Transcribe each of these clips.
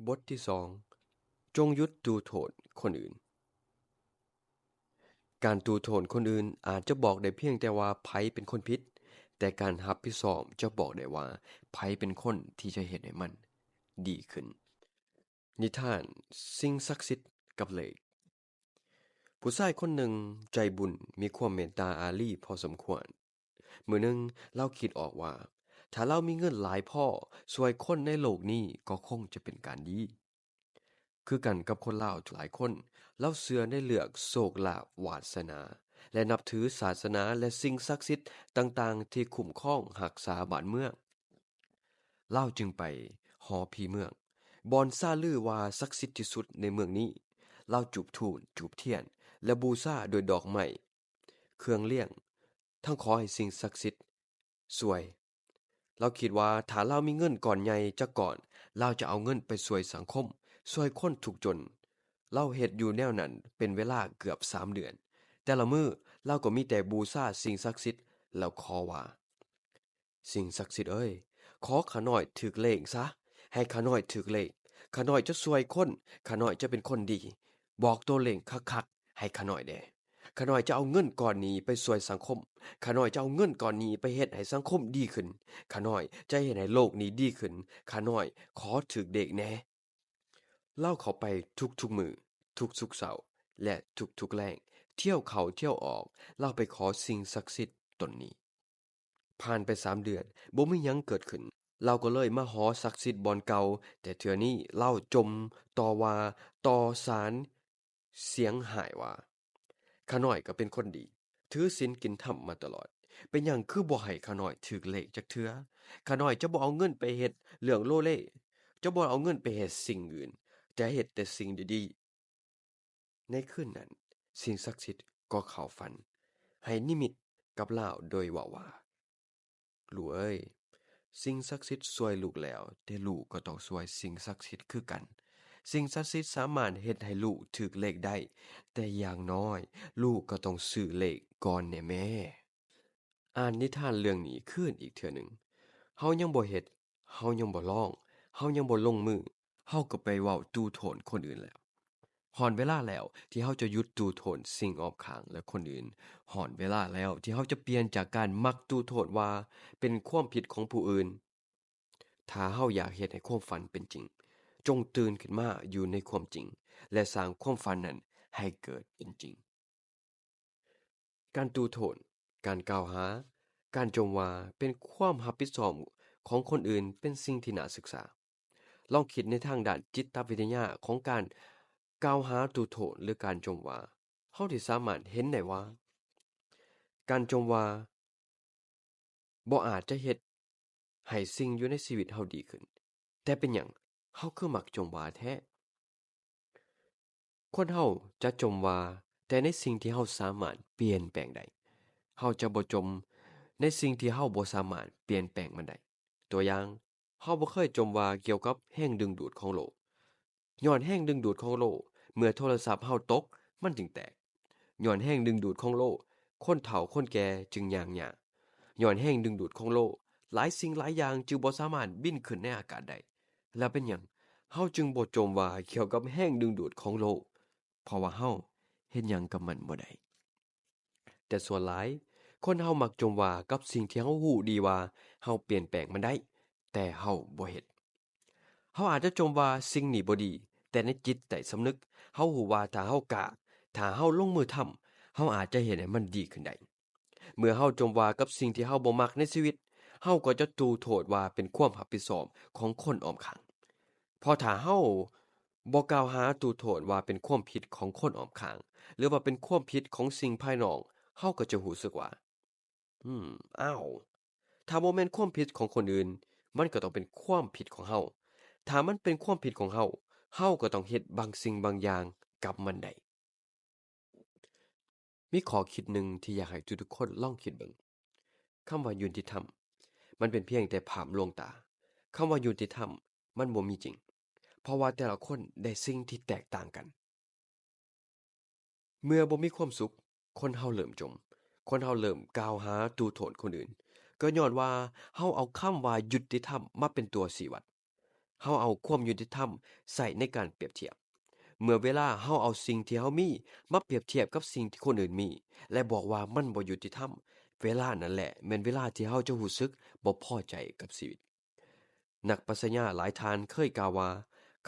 ບົດທີສອງ ຈົ່ງຢຸດດູໂທດຄົນອື່ນ. ການດູໂທດຄົນອື່ນອາດຈະບອກໄດ້ພຽງແຕ່ວ່າໃຜເປັນຄົນຜິດ, ແຕ່ການຮັບຜິດຊອບຈະບອກໄດ້ວ່າໃຜເປັນຄົນທີ່ຈະເຮັດໃຫ້ມັນດີຂຶ້ນ. ນິທານສິ່ງສັກສິດກັບເລກ. ຜູ້ຊາຍຄົນໜຶ່ງໃຈບຸນ, ມີຄວາມເມດຕາອາລີພໍສົມຄວນ. ມື້ໜຶ່ງລາວຄິດອອກວ່າ ຖ້າລາວມີເງິນຫຼາຍພໍ, ຊ່ວຍຄົນໃນໂລກນີ້ກໍຄົງຈະເປັນການດີ. ຄືກັນກັບຄົນລາວຫຼາຍຄົນ, ລາວເຊື່ອໃນເລື່ອງໂຊກລາບວາດສະໜາ ແລະ ນັບຖືສາສະໜາ ແລະ ສິ່ງສັກສິດຕ່າງໆທີ່ຄຸ້ມຄອງຮັກສາບ້ານເມືອງ. ລາວຈຶ່ງໄປຫໍຜີເມືອງ, ບ່ອນຊາລືວ່າສັກສິດທີ່ສຸດໃນເມືອງນີ້. ລາວຈູບທູນ, ຈູບທຽນ ແລະ ບູຊາດ້ວຍດອກໄມ້, ເຄື່ອງລຽງ, ທັງຂໍໃຫ້ສິ່ງສັກສິດຊ່ວຍ. ລາວຄິດວ່າຖ້າລາວມີເງິນກ້ອນໃຫຍ່ຈັກກ້ອນ, ລາວຈະເອົາເງິນໄປຊ່ວຍສັງຄົມ, ຊ່ວຍຄົນທຸກຈົນ. ລາວເຮັດຢູ່ແນວນັ້ນເປັນເວລາເກືອບສາມເດືອນ. ແຕ່ລະມື້ລາວກໍມີແຕ່ບູຊາສິ່ງສັກສິດ ແລ້ວຂໍວ່າ, ສິ່ງສັກສິດເອີຍ, ຂໍຂ້ານ້ອຍຖືກເລກຊະ, ໃຫ້ຂ້ານ້ອຍຖືກເລກ. ຂ້ານ້ອຍຈະຊ່ວຍຄົນ, ຂ້ານ້ອຍຈະເປັນຄົນດີ. ບອກຕົວເລກຄັກໆໃຫ້ຂ້ານ້ອຍແດ່. ຂ້ານ້ອຍຈະເອົາເງິນກ້ອນນີ້ໄປຊ່ວຍສັງຄົມ. ຂ້ານ້ອຍຈະເອົາເງິນກ້ອນນີ້ໄປເຮັດໃຫ້ສັງຄົມດີຂຶ້ນ. ຂ້ານ້ອຍຈະເຮັດໃຫ້ໂລກນີ້ດີຂຶ້ນ. ຂ້ານ້ອຍຂໍຖືກເລກແດ່. ລາວເຂົ້າໄປທຸກໆມື້, ທຸກໆເຊົ້າ ແລະ ທຸກໆແລງ, ທ່ຽວເຂົ້າທ່ຽວອອກ, ລາວໄປຂໍສິ່ງສັກສິດຕົນນີ້. ຜ່ານໄປສາມເດືອນ, ບໍ່ມີຫຍັງເກີດຂຶ້ນ. ລາວກໍເລີຍມາຫໍສັກສິດບ່ອນເກົ່າ, ແຕ່ເທື່ອນີ້ລາວຈົ່ມຕໍ່ວ່າຕໍ່ສານສຽງຮ້າຍວ່າ, ຂ້ານ້ອຍກໍເປັນຄົນດີ, ຖືສິນກິນທຳມາຕະຫຼອດ. ເປັນຫຍັງຄືບໍ່ໃຫ້ຂ້ານ້ອຍຖືກເລກຈັກເທື່ອ? ຂ້ານ້ອຍຈະບໍ່ເອົາເງິນໄປເຮັດເລື່ອງໂລເລ, ຈະບໍ່ເອົາເງິນໄປເຮັດສິ່ງອື່ນ, ຈະເຮັດແຕ່ສິ່ງດີໆ. ໃນຄືນນັ້ນ, ສິ່ງສັກສິດກໍເຂົ້າຝັນ, ໃຫ້ນິມິດກັບລາວໂດຍເວົ້າວ່າ, ລູກເອີຍ, ສິ່ງສັກສິດຊ່ວຍລູກແລ້ວ, ແຕ່ລູກກໍຕ້ອງຊ່ວຍສິ່ງສັກສິດຄືກັນ. ສິ່ງສັກສິດສາມາດເຮັດໃຫ້ລູກຖືກເລກໄດ້, ແຕ່ຢ່າງນ້ອຍ ລູກກໍຕ້ອງຊື້ເລກກ່ອນແດ່ແມ້. ອ່ານນິທານເລື່ອງນີ້ຄືນອີກເທື່ອໜຶ່ງ. ເຮົາຍັງບໍ່ເຮັດ, ເຮົາຍັງບໍ່ລອງ, ເຮົາຍັງບໍ່ລົງມື, ເຮົາກໍໄປເວົ້າດູໂທດຄົນອື່ນແລ້ວ. ຮອດເວລາແລ້ວທີ່ເຮົາຈະຢຸດດູໂທດສິ່ງອອບຂ້າງ ແລະ ຄົນອື່ນ. ຮອດເວລາແລ້ວທີ່ເຮົາຈະປ່ຽນຈາກການມັກດູໂທດວ່າເປັນຄວາມຜິດຂອງຜູ້ອື່ນ. ຖ້າເຮົາຢາກເຮັດໃຫ້ຄວາມຝັນເປັນຈິງ, ຈົ່ງຕື່ນຂຶ້ນມາຢູ່ໃນຄວາມຈິງ ແລະ ສ້າງຄວາມຝັນນັ້ນໃຫ້ເກີດເປັນຈິງ. ການດູໂທດ, ການກ່າວຫາ, ການຈົ່ມວ່າເປັນຄວາມຮັບຜິດຊອບຂອງຄົນອື່ນເປັນສິ່ງທີ່ໜ້າສຶກສາ. ລອງຄິດໃນທາງດ້ານຈິດຕະວິທະຍາຂອງການກ່າວຫາດູໂທດ ຫຼື ການຈົ່ມວ່າ. ເຮົາທີ່ສາມາດເຫັນໄດ້ວ່າ ການຈົ່ມວ່າບໍ່ອາດຈະເຮັດໃຫ້ສິ່ງຢູ່ໃນຊີວິດເຮົາດີຂຶ້ນ. ແຕ່ເປັນຫຍັງເຮົາຄືມັກຈົ່ມວ່າແທ້? ຄົນເຮົາຈະຈົ່ມວ່າແຕ່ໃນສິ່ງທີ່ເຮົາສາມາດປ່ຽນແປງໄດ້. ເຮົາຈະບໍ່ຈົ່ມໃນສິ່ງທີ່ເຮົາບໍ່ສາມາດປ່ຽນແປງມັນໄດ້. ຕົວຢ່າງ, ເຮົາບໍ່ເຄີຍຈົ່ມວ່າກ່ຽວກັບແຮງດຶງດູດຂອງໂລກ. ຍ້ອນແຮງດຶງດູດຂອງໂລກ, ເມື່ອໂທລະສັບເຮົາຕົກ, ມັນຈຶ່ງແຕກ. ຍ້ອນແຮງດຶງດູດຂອງໂລກ, ຄົນເຖົ້າຄົນແກ່ຈຶ່ງຍ່າງຍາກ. ຍ້ອນແຮງດຶງດູດຂອງໂລກ, ຫຼາຍສິ່ງຫຼາຍຢ່າງຈຶ່ງບໍ່ສາມາດບິນຂຶ້ນໃນອາກາດໄດ້. ແລ້ວເປັນຫຍັງເຮົາຈຶ່ງບໍ່ຈົ່ມວ່າກ່ຽວກັບແຮງດຶງດູດຂອງໂລກ? ເພາະວ່າເຮົາເຮັດຫຍັງກັບມັນບໍ່ໄດ້. ແຕ່ສ່ວນຫຼາຍ, ຄົນເຮົາມັກຈົ່ມວ່າກັບສິ່ງທີ່ເຮົາຮູ້ດີວ່າເຮົາປ່ຽນແປງມັນໄດ້, ແຕ່ເຮົາບໍ່ເຮັດ. ເຮົາອາດຈະຈົ່ມວ່າສິ່ງນີ້ບໍ່ດີ, ແຕ່ໃນຈິດໃຕ້ສຳນຶກ, ເຮົາຮູ້ວ່າຖ້າເຮົາກ້າ, ຖ້າເຮົາລົງມືທຳ, ເຮົາອາດຈະເຮັດໃຫ້ມັນດີຂຶ້ນໄດ້. ເມື່ອເຮົາຈົ່ມວ່າກັບສິ່ງທີ່ເຮົາບໍ່ມັກໃນຊີວິດ, ເຮົາກໍຈະດູໂທດວ່າເປັນຄວາມຮັບຜິດຊອບຂອງຄົນອ້ອມຂ້າງ. ເພາະຖ້າເຮົາບໍ່ກ່າວຫາດູໂທດວ່າເປັນຄວາມຜິດຂອງຄົນອ້ອມຂ້າງ ຫຼືວ່າເປັນຄວາມຜິດຂອງສິ່ງພາຍນອກ, ເຮົາກໍຈະຮູ້ສຶກວ່າ, ອືມ, ອ້າວ, ຖ້າບໍ່ແມ່ນຄວາມຜິດຂອງຄົນອື່ນ, ມັນກໍຕ້ອງເປັນຄວາມຜິດຂອງເຮົາ. ຖ້າມັນເປັນຄວາມຜິດຂອງເຮົາ, ເຮົາກໍຕ້ອງເຮັດບາງສິ່ງບາງຢ່າງກັບມັນໄດ້. ມີຂໍ້ຄິດໜຶ່ງທີ່ຢາກໃຫ້ທຸກໆຄົນລອງຄິດເບິ່ງ. ຄຳວ່າຍຸຕິທຳ ມັນເປັນພຽງແຕ່ພາບລວງຕາ. ຄຳວ່າຍຸຕິທຳ ມັນບໍ່ມີຈິງ, ເພາະວ່າແຕ່ລະຄົນໄດ້ສິ່ງທີ່ແຕກຕ່າງກັນ. ເມື່ອບໍ່ມີຄວາມສຸກ, ຄົນເຮົາເລີ່ມຈົ່ມ, ຄົນເຮົາເລີ່ມກ່າວຫາດູໂທດຄົນອື່ນ, ກໍຍ້ອນວ່າເຮົາເອົາຄຳວ່າຍຸຕິທຳມາເປັນຕົວຊີ້ວັດ. ເຮົາເອົາຄວາມຍຸຕິທຳໃສ່ໃນການປຽບທຽບ. ເມື່ອເວລາເຮົາເອົາສິ່ງທີ່ເຮົາມີມາປຽບທຽບກັບສິ່ງທີ່ຄົນອື່ນມີ ແລະ ບອກວ່າມັນບໍ່ຍຸຕິທຳ, ເວລານັ້ນແຫຼະແມ່ນເວລາທີ່ເຮົາຈະຮູ້ສຶກບໍ່ພໍໃຈກັບຊີວິດ. ນັກປັດຊະຍາຫຼາຍທ່ານເຄີຍກ່າວວ່າ,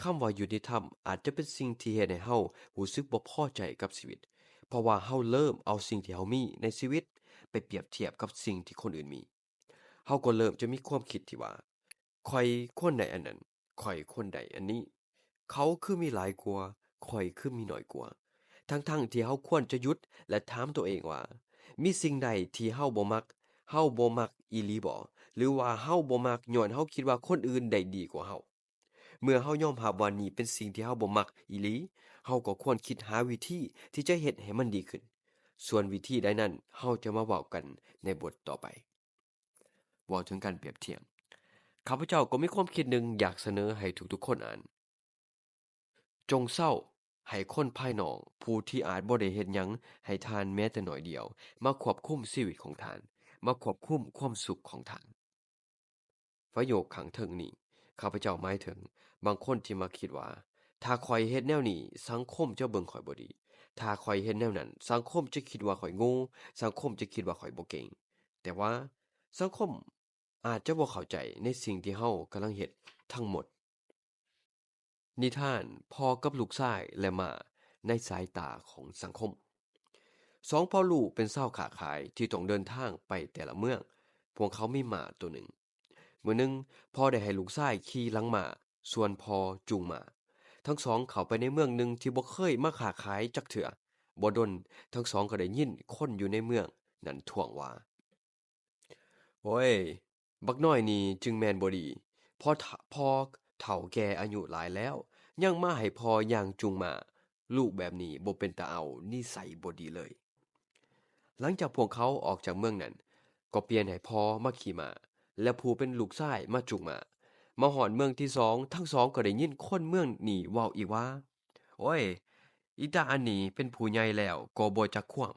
ຄຳວ່າຍຸຕິທຳອາດຈະເປັນສິ່ງທີ່ເຮັດໃຫ້ເຮົາຮູ້ສຶກບໍ່ພໍໃຈກັບຊີວິດ, ເພາະວ່າເຮົາເລີ່ມເອົາສິ່ງທີ່ເຮົາມີໃນຊີວິດໄປປຽບທຽບກັບສິ່ງທີ່ຄົນອື່ນມີ. ເຮົາກໍເລີ່ມຈະມີຄວາມຄິດທີ່ວ່າ, ຂ້ອຍຄວນໄດ້ອັນນັ້ນ, ຂ້ອຍຄວນໄດ້ອັນນີ້, ເຂົາຄືມີຫຼາຍກວ່າ, ຂ້ອຍຄືມີໜ້ອຍກວ່າ. ທັງໆທີ່ເຮົາຄວນຈະຢຸດ ແລະ ຖາມຕົວເອງວ່າ, ມີສິ່ງໃດທີ່ເຮົາບໍ່ມັກ? ເຮົາບໍ່ມັກອີ່ຫຼີບໍ? ຫຼືວ່າເຮົາບໍ່ມັກຍ້ອນເຮົາຄິດວ່າຄົນອື່ນໄດ້ດີກວ່າເຮົາ? ເມື່ອເຮົາຍອມຮັບວ່ານີ້ເປັນສິ່ງທີ່ເຮົາບໍ່ມັກອີ່ຫຼີ, ເຮົາກໍຄວນຄິດຫາວິທີທີ່ຈະເຮັດໃຫ້ມັນດີຂຶ້ນ. ສ່ວນວິທີໃດນັ້ນ, ເຮົາຈະມາເວົ້າກັນໃນບົດຕໍ່ໄປ. ເວົ້າເຖິງການປຽບທຽບ, ຂ້າພະເຈົ້າກໍມີຄວາມຄິດໜຶ່ງຢາກສະເໜີໃຫ້ທຸກໆຄົນອ່ານ. ຈົ່ງເຊົາໃຫ້ຄົນພາຍນອກ ຜູ້ທີ່ອາດບໍ່ໄດ້ເຮັດຫຍັງໃຫ້ທ່ານແມ້ແຕ່ໜ້ອຍດຽວ ມາຄວບຄຸມຊີວິດຂອງທ່ານ, ມາຄວບຄຸມຄວາມສຸກຂອງທ່ານ. ປະໂຫຍກຂ້າງເທິງນີ້ ຂ້າພະເຈົ້າໝາຍເຖິງບາງຄົນທີ່ມັກຄິດວ່າ, ຖ້າຂ້ອຍເຮັດແນວນີ້, ສັງຄົມຈະເບິ່ງຂ້ອຍບໍ່ດີ. ຖ້າຂ້ອຍເຮັດແນວນັ້ນ, ສັງຄົມຈະຄິດວ່າຂ້ອຍໂງ່, ສັງຄົມຈະຄິດວ່າຂ້ອຍບໍ່ເກັ່ງ. ແຕ່ວ່າສັງຄົມອາດຈະບໍ່ເຂົ້າໃຈໃນສິ່ງທີ່ເຮົາກຳລັງເຮັດທັງໝົດ. ນິທານພໍ່ກັບລູກຊາຍ ແລະ ໝາໃນສາຍຕາຂອງສັງຄົມ. ສອງພໍ່ລູກເປັນຊາວຄ້າຂາຍທີ່ຕ້ອງເດີນທາງໄປແຕ່ລະເມືອງ. ພວກເຂົາມີມ້າໂຕໜຶ່ງ. ມື້ໜຶ່ງ, ພໍ່ໄດ້ໃຫ້ລູກຊາຍຂີ່ຫຼັງມ້າ, ສ່ວນພໍ່ຈູງມ້າ. ທັງສອງເຂົ້າໄປໃນເມືອງໜຶ່ງທີ່ບໍ່ເຄີຍມາຄ້າຂາຍຈັກເທື່ອ. ບໍ່ດົນ, ທັງສອງກໍໄດ້ຍິນຄົນຢູ່ໃນເມືອງນັ້ນທ້ວງວ່າ, ໂອ້ຍ, ບັກນ້ອຍນີ້ຈຶ່ງແມ່ນບໍ່ດີ. ພໍ ພໍເຖົ້າແກ່ອາຍຸຫຼາຍແລ້ວ, ຍັງມາໃຫ້ພໍ່ຍ່າງຈູງມ້າ. ລູກແບບນີ້ບໍ່ເປັນຕາເອົາ, ນິໄສບໍ່ດີເລີຍ. ຫຼັງຈາກພວກເຂົາອອກຈາກເມືອງນັ້ນ, ກໍປ່ຽນໃຫ້ພໍ່ມາຂີ່ມ້າ, ແລະ ຜູ້ເປັນລູກຊາຍມາຈູງມ້າ. ມາຮອດເມືອງທີສອງ, ທັງສອງກໍໄດ້ຍິນຄົນເມືອງນີ້ເວົ້າອີກວ່າ, ໂອ້ຍ, ອີຕາອັນນີ້ເປັນຜູ້ໃຫຍ່ແລ້ວກໍບໍ່ຈັກຄວາມ,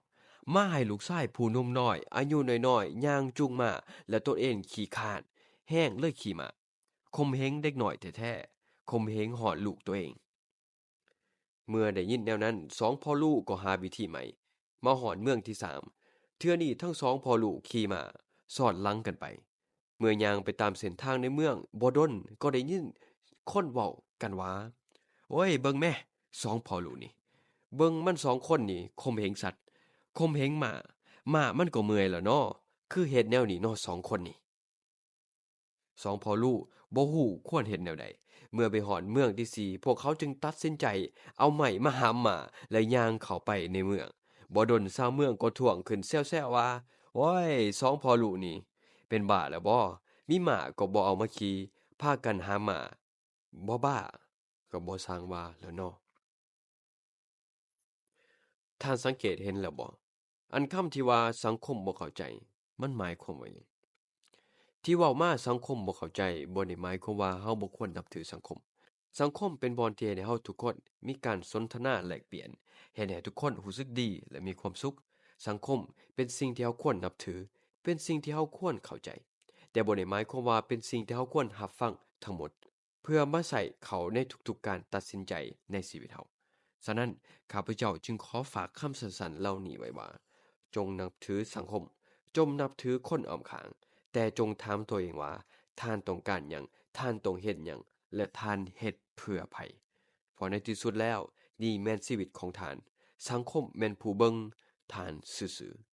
ມາໃຫ້ລູກຊາຍຜູ້ໜຸ່ມນ້ອຍ ອາຍຸນ້ອຍໆຍ່າງຈູງມ້າ ແລະ ຕົນເອງຂີ້ຄ້ານແຮງເລີຍຂີ່ມ້າ, ຂົ່ມເຫງເດັກນ້ອຍແທ້ໆ, ຂົ່ມເຫງຮອດລູກຕົວເອງ. ເມື່ອໄດ້ຍິນແນວນັ້ນ, ສອງພໍ່ລູກກໍຫາວິທີໃໝ່. ມາຮອດເມືອງທີສາມ, ເທື່ອນີ້ທັງສອງພໍ່ລູກຂີ່ມ້າສອດຫຼັງກັນໄປ. ເມື່ອຍ່າງໄປຕາມເສັ້ນທາງໃນເມືອງ, ບໍ່ດົນກໍໄດ້ຍິນຄົນເວົ້າກັນວ່າ, ໂອ້ຍ, ເບິ່ງແມ, ສອງພໍ່ລູກນີ້, ເບິ່ງມັນສອງຄົນນີ້ຂົ່ມເຫງສັດ, ຂົ່ມເຫງມ້າ, ມ້າມັນກໍເມື່ອຍແລ້ວເນາະ, ຄືເຮັດແນວນີ້ເນາະສອງຄົນນີ້. ສອງພໍ່ລູກບໍ່ຮູ້ຄວນເຮັດແນວໃດ. ເມື່ອໄປຮອດເມືອງທີສີ່, ພວກເຂົາຈຶ່ງຕັດສິນໃຈເອົາໄມ້ມາຫາມມ້າ ແລະ ຍ່າງເຂົ້າໄປໃນເມືອງ. ບໍ່ດົນຊາວເມືອງກໍທ້ວງຂຶ້ນແຊວໆວ່າ, ໂອ້ຍ, ສອງພໍ່ລູກນີ້ເປັນບ້າແລ້ວບໍ? ມີມ້າກໍບໍ່ເອົາມາຂີ່, ພາກັນຫາມມ້າ, ບໍ່ບ້າກໍບໍ່ຊ່າງວ່າແລ້ວເນາະ. ທ່ານສັງເກດເຫັນແລ້ວບໍ່? ອັນຄຳທີ່ວ່າສັງຄົມບໍ່ເຂົ້າໃຈ, ມັນໝາຍຄວາມວ່າຫຍັງ? ທີ່ເວົ້າມາສັງຄົມບໍ່ເຂົ້າໃຈ ບໍ່ໄດ້ໝາຍຄວາມວ່າເຮົາບໍ່ຄວນນັບຖືສັງຄົມ. ສັງຄົມເປັນບ່ອນທີ່ເຮັດໃຫ້ເຮົາທຸກຄົນມີການສົນທະນາແລກປ່ຽນ, ເຮັດໃຫ້ທຸກຄົນຮູ້ສຶກດີ ແລະ ມີຄວາມສຸກ. ສັງຄົມເປັນສິ່ງທີ່ເຮົາຄວນນັບຖື, ເປັນສິ່ງທີ່ເຮົາຄວນເຂົ້າໃຈ, ແຕ່ບໍ່ໄດ້ໝາຍຄວາມວ່າເປັນສິ່ງທີ່ເຮົາຄວນຮັບຟັງທັງໝົດ. ເພື່ອມາໃຊ້ເຂົ້າໃນທຸກໆການຕັດສິນໃຈໃນຊີວິດເຮົາ. ສະນັ້ນ, ຂ້າພະເຈົ້າຈຶ່ງຂໍຝາກຄຳສັ້ນໆເຫຼົ່ານີ້ໄວ້ວ່າ, ຈົ່ງນັບຖືສັງຄົມ, ຈົ່ງນັບຖືຄົນອ້ອມຂ້າງ, ແຕ່ຈົ່ງຖາມຕົວເອງວ່າ, ທ່ານຕ້ອງການຫຍັງ, ທ່ານຕ້ອງເຮັດຫຍັງ, ແລະ ທ່ານເຮັດເພື່ອໃຜ? ເພາະໃນທີ່ສຸດແລ້ວ, ນີ້ແມ່ນຊີວິດຂອງທ່ານ, ສັງຄົມແມ່ນຜູ້ເບິ່ງທ່ານຊື່ໆ.